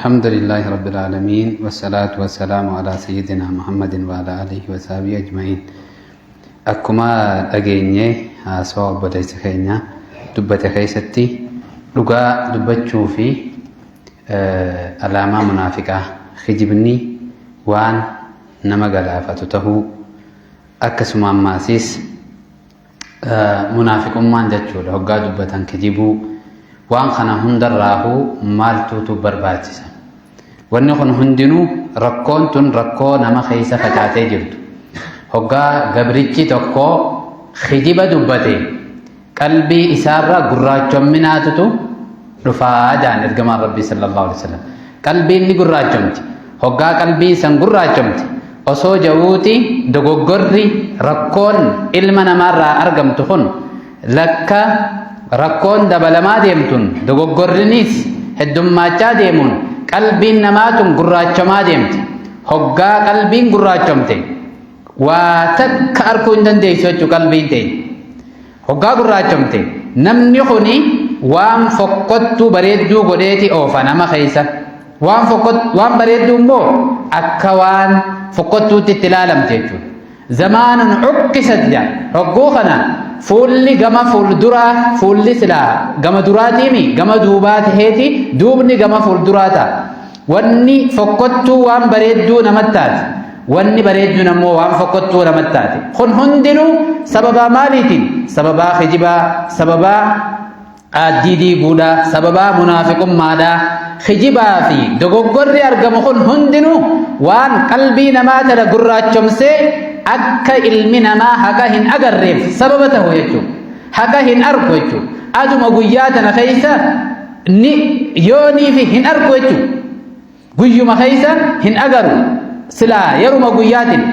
الحمد لله رب العالمين والصلاة والسلام على سيدنا محمد وعلى آله وصحبه أجمعين. Akkuma dhageenye, haasawaa obboleessa keenya dubbate keessatti dhugaa dubbachuu fi alaamaa munaafiqaa, kijibni waan nama galaafatu tahuu, akkasuma ammaasiis munaafiqummaan jechuudha hoggaa dubbatan kijibuu. Waan kana hundarraahuu maaltuutu barbaachisa? Wanni kun hundinuu, rakkoon tun rakkoo nama keessa facaatee jirtu. Hoggaa gabrichi tokko kijiba dubbate, qalbii isaarra gurraachomminaatutu dhufaa jaan ergamaan Rabbii sallallahu alaihi wasallam. Qalbiin ni gurraachomti. Hoggaa qalbiin san gurraachomti, osoo jawuuti dogoggorri rakkoon ilma namaarraa argamtu kun lakka rakkoon dabalamaa deemtun, dogoggorrinis heddummaachaa deemuun, qalbiin namaa tun gurraachomaa deemti. Hoggaa qalbiin gurraachomte, waa takka arguu hin dandeessu jechuu. Qalbiin ta'e hoggaa gurraachomte, namni kuni waan fokkottuu bareedduu godheeti oofa nama keessa. Waan fokkot, waan bareedduu immoo akka waan fokkottuutti itti ilaalamte jechuudha. Zamaanun cuqqisat jedha. Hogguu kana fuulli gama fuulduraa, fuulli silaa gama duraatiimi gama duubaa taheeti, duubni gama fuulduraa ta'a. Wanni fokkottuu waan bareedduu namatti taate, wanni bareedduun ammoo waan fokkottuu namatti taate. Kun hundinuu sababaa maaliitiin? Sababaa kijibaa, sababaa aaddii diiguudha, sababaa munaafiqummaadha. Kijibaa fi dogoggorri argamu kun hundinuu waan qalbii namaa tana gurraachomsee akka ilmi namaa haqa hin agarreef sababa ta'u jechuudha. Haqa hin argu jechuudha. Aduma guyyaa tana keessa ni yoonii fi hin argu jechuudha. Guyyuma keessa hin agaru. Silaa yeruma guyyaatiin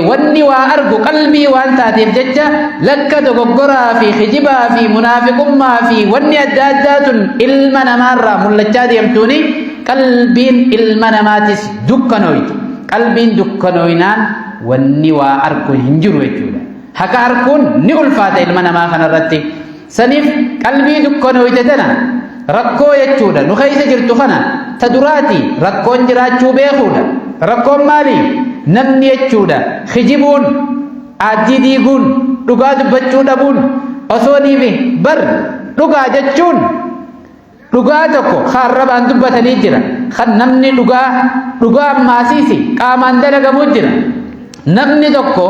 wanni waa argu qalbii waan taateef jecha, lakka dogoggoraa fi kijibaa fi munaafiqummaa fi wanni adda addaa tun ilma namaarraa mul'achaa deemtuuni, qalbiin ilma namaatis dukkanooyti. Qalbiin dukkanooynaan wanni waa argu hin jiru jechuudha. Haqa arguun ni ulfaata ilma namaa kanarratti. Saniif qalbii dukkanooyte tana, rakkoo jechuudha nu keessa jirtu kana, ta duraati rakkoon jiraachuu beekuudha. Rakkoon maali? Namni jechuudha kijibuun, aaddii diiguun, dhugaa dubbachuu dhabuun, osoo niifi bar dhugaa jechuun dhugaa tokko kaarrabaan dubbatanii jira. Kan namni dhugaa dhugaa ammaasiisi qaamaan dalagamuu jira. Namni tokko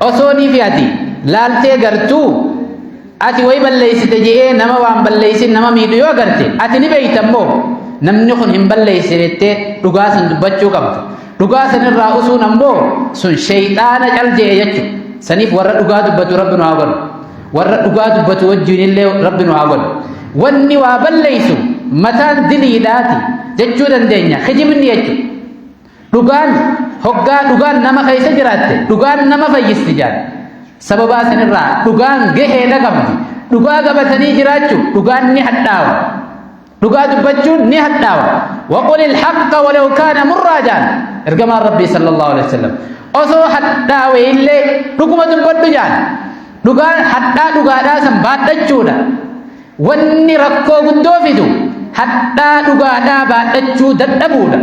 osoo niifi ati laaltee gartuu ati wayi balleessite je'ee nama waan balleessin nama miidhu yoo agarte, ati ni beeyta immoo namni kun hin balleessine jettee dhugaa san dubbachuu qabda. Dhugaa san irraa usuun ammoo sun sheyxaana cal je'e jechuudha. Saniif warra dhugaa dubbatu Rabbi nu haa godhu. Warra dhugaa dubbatu wajjin illee Rabbi nu haa godhu. Wanni waa balleessu mataan diliidhaati jechuu dandeenya, kijibni jechuudha. Dhugaan, hoggaa dhugaan nama keessa jiraatte, dhugaan nama fayyisti jaan. Sababaa sanirraa dhugaan gaheedha qabdi. Dhugaa qabatanii jiraachuu, dhugaan ni hadhaawa. Dhugaa dubbachuun ni hadhaawa. وقل الحق ولو كان مرا jaan ergamaan Rabbii sallallahu alaihi wasallam. Osoo hadhaawe illee dhuguma dubbadhu jaan. Dhugaan hadhaa dhugaadhaa san baadhachuudha. Wanni rakkoo guddoo fidu hadhaa dhugaadhaa baadhachuu dadhabuudha.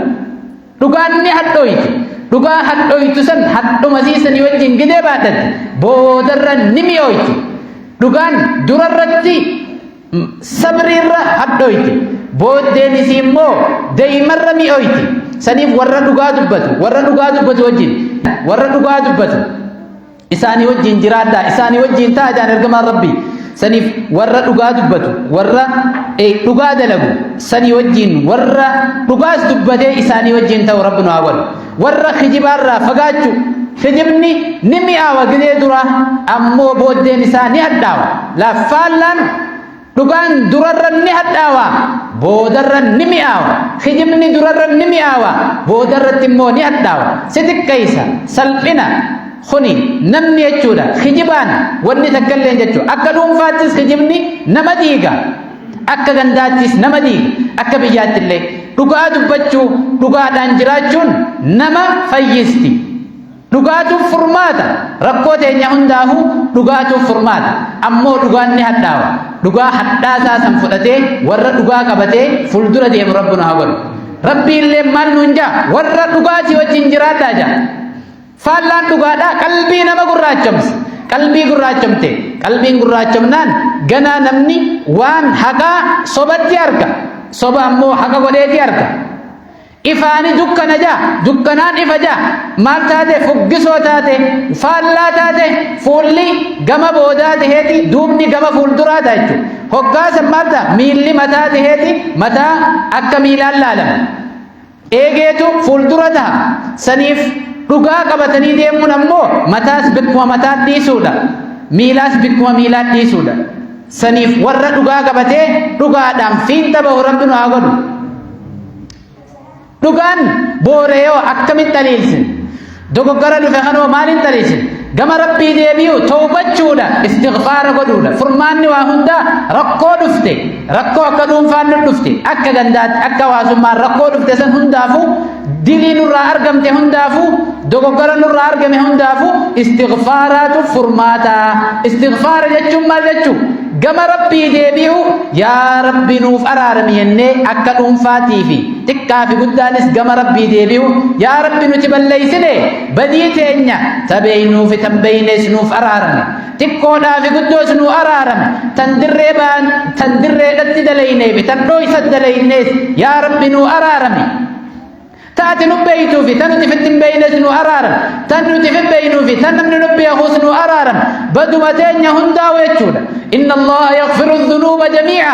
Dhugaan ni hadhooyti. Dhugaa hadhooytu san hadhuma siisanii wajjin gidee baadhatte, boodarra ni mi'ooyti. Dhugaan durarratti sabriirra hadhooyti. Booddeen isii immoo deeymarra mi'ooyti. Saniif warra dhugaa dubbatu, warra dhugaa dubbatu wajjin, warra dhugaa dubbatu isaanii wajjin jiraadhaa, isaanii wajjin ta'a jaan ergamaan Rabbii. Saniif warra dhugaa dubbatu, warra dhugaa dalagu sanii wajjin, warra dhugaas dubbatee isaanii wajjin ta'u Rabbi nu haa godhu. Warra kijibaarraa fagaachuu. Kijibni ni mi'aawa gidee dura, ammoo booddeen isaa ni hadhaawa. Laaffaallaan dhugaan durarra ni hadhaawa, boodarra ni mi'aawa. Kijibni durarra ni mi'aawa, boodarratti immoo ni hadhaawa. Si xiqqeessa, salphina kuni namni jechuudha. Kijibaan wanni takka illee jechuudha. Akka dhuunfaattis kijibni nama diiga, akka gandaattis nama diiga, akka biyyaatti illee. Dhugaa dubbachuu, dhugaadhaan jiraachuun nama fayyisti. Dhugaatuuf furmaata. Rakkoo teenya hundaafuu dhugaatuuf furmaata. Ammoo dhugaan ni hadhaawa. Dhugaa hadhaasaa san fudhatee, warra dhugaa qabatee fuuldura deemu Rabbi nu haa godhu. Rabbiillee maal nuun jaa? Warra dhugaatii wajjin jiraadhaa jaa. Faallaan dhugaadhaa qalbii nama gurraachomsa. Qalbii gurraachomte. Qalbiin gurraachomnaan ganaa namni waan haqaa sobatti arga. Soba ammoo haqa godheeti arga. Ifaani dukkana jaa, dukkanaan ifa jaa. Maal taate? Fuggisoo taate, faallaa taate, fuulli gama boodaa taheeti, duubni gama fuulduraa ta'a jechuudha. Hoggaasan maal ta'a? Miilli mataa taheeti, mataa akka miilaan laalama. Eegeetu fuuldura ta'a. Saniif dhugaa qabatanii deemuun ammoo mataas bikkuma mataa dhiisuudha. Miilaas bikkuma miilaa dhiisuudha. Saniif warra dhugaa qabatee dhugaadhaan fiinxa bahu Rabbi nu haa godhu. Dhugaan booreyoo akkamitti xaliilsin? Dogoggora dhufe kanoo maaliin xaliilsin? Gama Rabbii deebi'u tawbachuudha, istighfaara godhuudha. Furmaanni waa hundaa rakkoo dhufte, rakkoo akka dhuunfaan nu dhufte, akka gandaatti, akka hawaasummaan rakkoo dhufte san hundaafuu, dilii nurraa argamte hundaafuu, dogoggora nurraa argame hundaafuu istighfaaraatu furmaata. Istighfaara jechuun maal jechuu? Gama Rabbii deebi'u, yaa Rabbi nuuf araarami jennee akka dhuunfaatii fi xiqqaa fi guddaanis gama Rabbii deebi'u, yaa Rabbi nuti balleessine badii teenya ta beeynuu fi tan beeynees nuuf araarami, xiqqoodhaa fi guddoos nuu araarami, tan dirree baan tan dirreedhatti dalaynee fi tan dhooysa dalaynees yaa Rabbi nuu araarami. Ta ati nu beeytuu fi ta nuti fitti hin beeynes nu araaram. Ta nuti fi beeynuu fi ta namni nu beekuus nu araaram. Baduma teenya hundaa'u jechuudha. Inna Allaha yaghfiru dhunuuba jamii'a.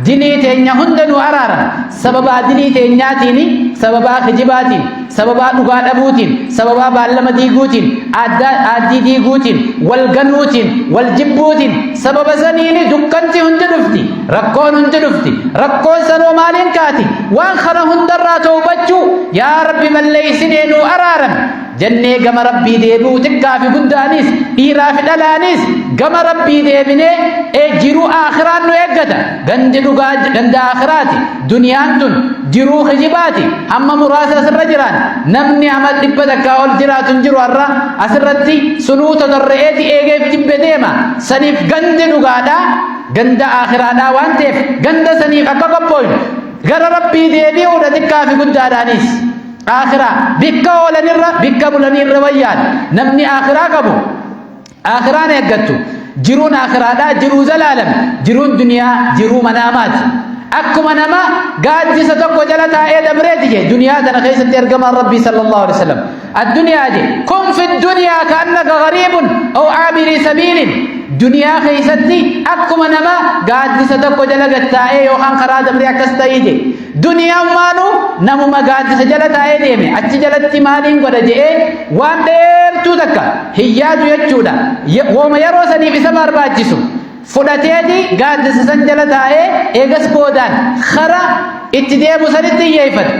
Dilii teenya hunda nu araaram. Sababaa dilii teenyaatiin, sababaa kijibaatiin, sababaa dhugaa dhabuutiin, sababaa baallama diiguutiin, aaddii diiguutiin, wal ganuutiin, wal jibbuutiin, sababa saniini dukkanti hundi dhufti. Rakkoon hundi dhufti. Rakkoon sanoo maaliin kaati? Waan kana hundarraa tawbachuu, yaa Rabbi balleeysinee nuu araarami jennee gama Rabbii deebi'uu, xiqqaa fi guddaanis, dhiiraa fi dhalaanis gama Rabbii deebinee jiruu aakhiraan nu eeggata. Gandi dhugaa ganda aakhiraati. Duniyaan tun jiruu kijibaati. Hamma muraasa asirra jiraan namni ama 100 ol jiraatu hin jiru har'a asirratti sunuu totorre'eeti eegeef jibbe deema. Saniif gandi dhugaadhaa ganda aakhiraadhaa waan ta'eef ganda saniif akka qophooynu gara Rabbii deebi'uudha xiqqaa fi guddaadhaanis. Aakhiraa bikka oolanirra bikka bulanirra wayyaan namni aakhiraa qabu aakhiraan eeggattu. Jiruun aakhiraadhaa jiruu zalaalam, jiruun duniyaa jiruu manaamaati. Akkuma nama gaaddisa tokko jala taa'ee dabreeti jee duniyaa tana keessatti ergamaan Rabbii sallallahu alaihi wasallam. Addunyaa je kun fi duniyaa kaannaka gariibun aw aabiri sabiilin, duniyaa keessatti akkuma nama gaaddisa tokko jala gattaa'ee yookaan karaa dabree akkas ta'ii je. Duniyaan maanu namuma gaaddisa jala taa'ee deeme achi jalatti maaliin godha je'ee waan dheertuu takka hin yaadu jechuudha. Wooma yeroo saniif isa barbaachisu fudhateeti gaaddisa san jala taa'ee eegas boodaan kara itti deemu sanitti xiyyeeffata.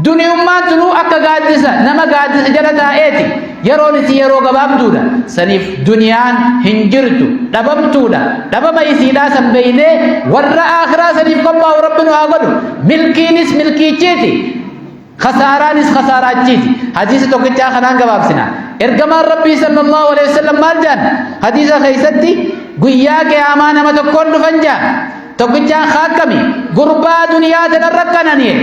Duniyummaan tunuu akka gaaddisa nama gaaddisa jala taa'eeti. Yeroon isii yeroo gabaabduudha. Saniif duniyaan hin jirtu, dhabamtuudha. Dhabama isiidhaa san beeynee warra aakhiraa saniif qophaa'u Rabbi nu haa godhu. Milkiinis milkiichiiti. Khasaaraanis khasaaraachiiti. Hadiisa tokkichaa kanaan gabaabsina. Ergamaan Rabbii sallallahu alaihi wasallam maal jaan? Hadiisa keessatti guyyaa qiyaamaa nama tokkoon dhufan jaan. Tokkichaan kaakkami gurbaa duniyaa tanarra qanani'e,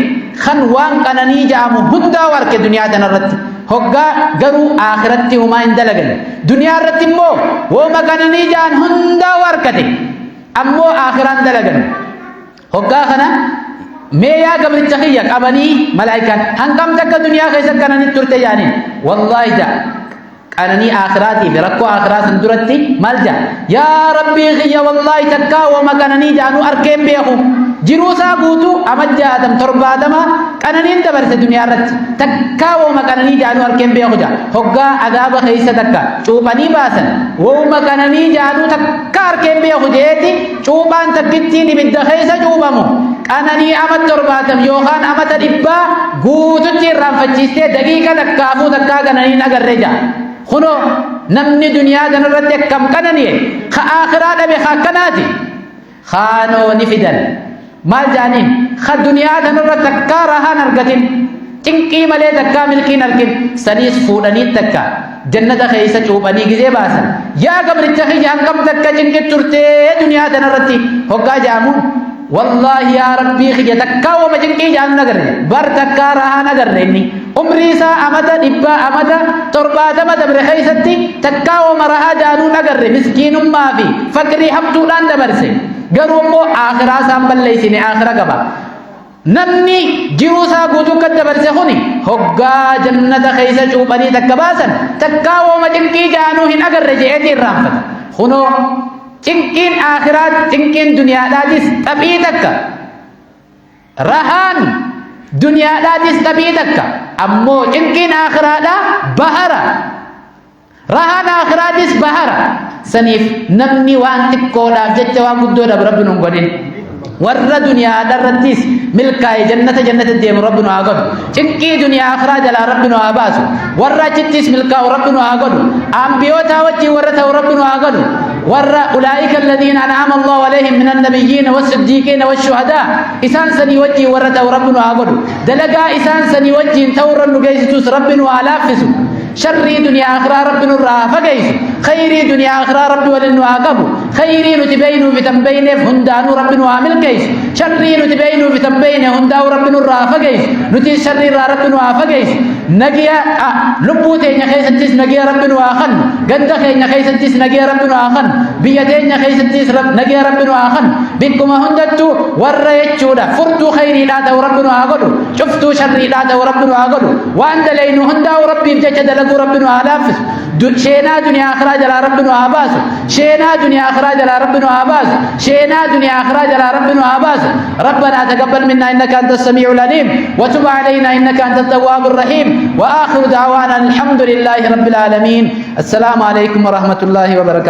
kan waan qananii ja'amu hundaa arke duniyaa tanarratti. Hoggaa garuu aakiratti humaa hin dalagan. Duniyaa irratti immoo wooma qananii ja'an hundaa arkate. Ammoo aakiraan dalagan. Hoggaa kana mee yaa gabricha kiyya qabanii malaayikaan hanqam takka duniyaa keessa qananii turte jaaniin. Wallaahi ja'a qananii aakhiraatii fi rakkoo aakhiraa san duratti maal ja'a? Yaa Rabbii kiyya, wallaahi takkaa wama qananii ja'anuu arkeen beeku. Jiruu isaa guutuu ama 60 70 qananiin dabarse duniyaa irratti, takkaa wama qananii ja'anuu arkeen beeku ja'a. Hoggaa adaaba keessa takka cuuphanii baasan, wama qananii ja'anuu takka arkeen beeku jeeti. Cuuphaan takkittiin ibidda keessa cuuphamu qananii ama 70 yookaan amata 100 guututti irraanfachiistee daqiiqa takkaafuu takkaa qananiin agarre ja'a. Kunoo namni duniyaa kanarratti akkam qanani'e, ka aakhiraa dhabe ka akkanaati. Kaanoo ni fidan. Maal jaaniin? Ka duniyaa kanarra takkaa rahaan argatin, cinqii malee takkaa milkiin argin, saniis fuudhanii takka jannata keessa cuuphanii gizee baasan. Yaa gabricha kiyya, hanqam takka cinqi turtee duniyaa tanarratti hoggaa jaamuun? Wallaahi yaa Rabbii kiyya, takkaa wama cinqii jaan agarre, bar takkaa rahaan agarre. Inni umrii isaa amata 100, amata 70 dabre keessatti takkaa wama rahaa jaanuun agarre. Miskiinummaa fi faqrii hamtuudhaan dabarse. Garuu immoo akhiraa isaan balleessine, akhira qaba. Namni jiruu isaa guutuu kan dabarse kuni hoggaa jannata keessa cuuphanii takka baasan, takkaa wama cinqii jaanuu hin agarre je'eeti irraanfata. Kunoo cinqiin akhiraat, cinqiin duniyaadhaatis xaphii takka, rahaan duniyaadhaatis xaphii takka, ammoo cinqiin akhiraadhaa bahara, rahaan akhiraatis bahara. Saniif namni waan xiqqoodhaaf jecha waan guddoodhaaf Rabbi nun godhin. Warra duniyaadha irrattis milkaa'e, jannata deemu Rabbi nu haa godhu. Cinqii duniyaa akhiraa jalaa Rabbi nu haa baasu. Warra achittis milkaa'u Rabbi nu haa godhu. Ambiyootaa wajjin warra ta'u Rabbi nu haa godhu. Warra أولئك الذين أنعم الله عليهم من النبيين والصديقين والشهداء, isaan sanii wajjin warra ta'u Rabbi nu haa godhu. Dalagaa isaan sanii wajjin ta'urra nu geessitus Rabbi nu haa laaffisu. Sharrii duniyaa akhiraa Rabbi nurraa haa fageessu. Khayrii duniyaa akhiraa Rabbi waliin nu haa qabu. Khayrii nuti beeynuu fi tan beeyneef hundaanuu Rabbi nu haa milkeessu. Sharrii nuti beeynuu fi tan beeyne hundaa'uu Rabbi nurraa haa fageessu. Nuti sharrii irraa Rabbi nu haa fageessu. Nagiya lubbuu teenya keessattis nagiya Rabbi nu haa kennu. Ganda keenya keessattis nagiya Rabbi nu haa kennu. Biyya teenya keessattis nagiya Rabbi nu haa kennu. Bikkuma hundattuu warra jechuudha furtuu khayriidhaa ta'u Rabbi nu haa godhu. Cuftuu sharriidhaa ta'u Rabbi nu haa godhu. Waan dalaynu hundaa'u Rabbiif jecha dalaguu Rabbi nu haa laaffisu. Sheenaa duniyaa akhiraa jalaa Rabbi nu haa baasu. Sheenaa duniyaa akhiraa jalaa Rabbi nu haa baasu. Sheenaa duniyaa akhiraa jalaa Rabbi nu haa baasu. ربنا تقبل منا إنك أنت السميع العليم وتب علينا إنك أنت التواب الرحيم. وآخر دعوانا الحمد لله رب العالمين. السلام عليكم ورحمة الله وبركاته.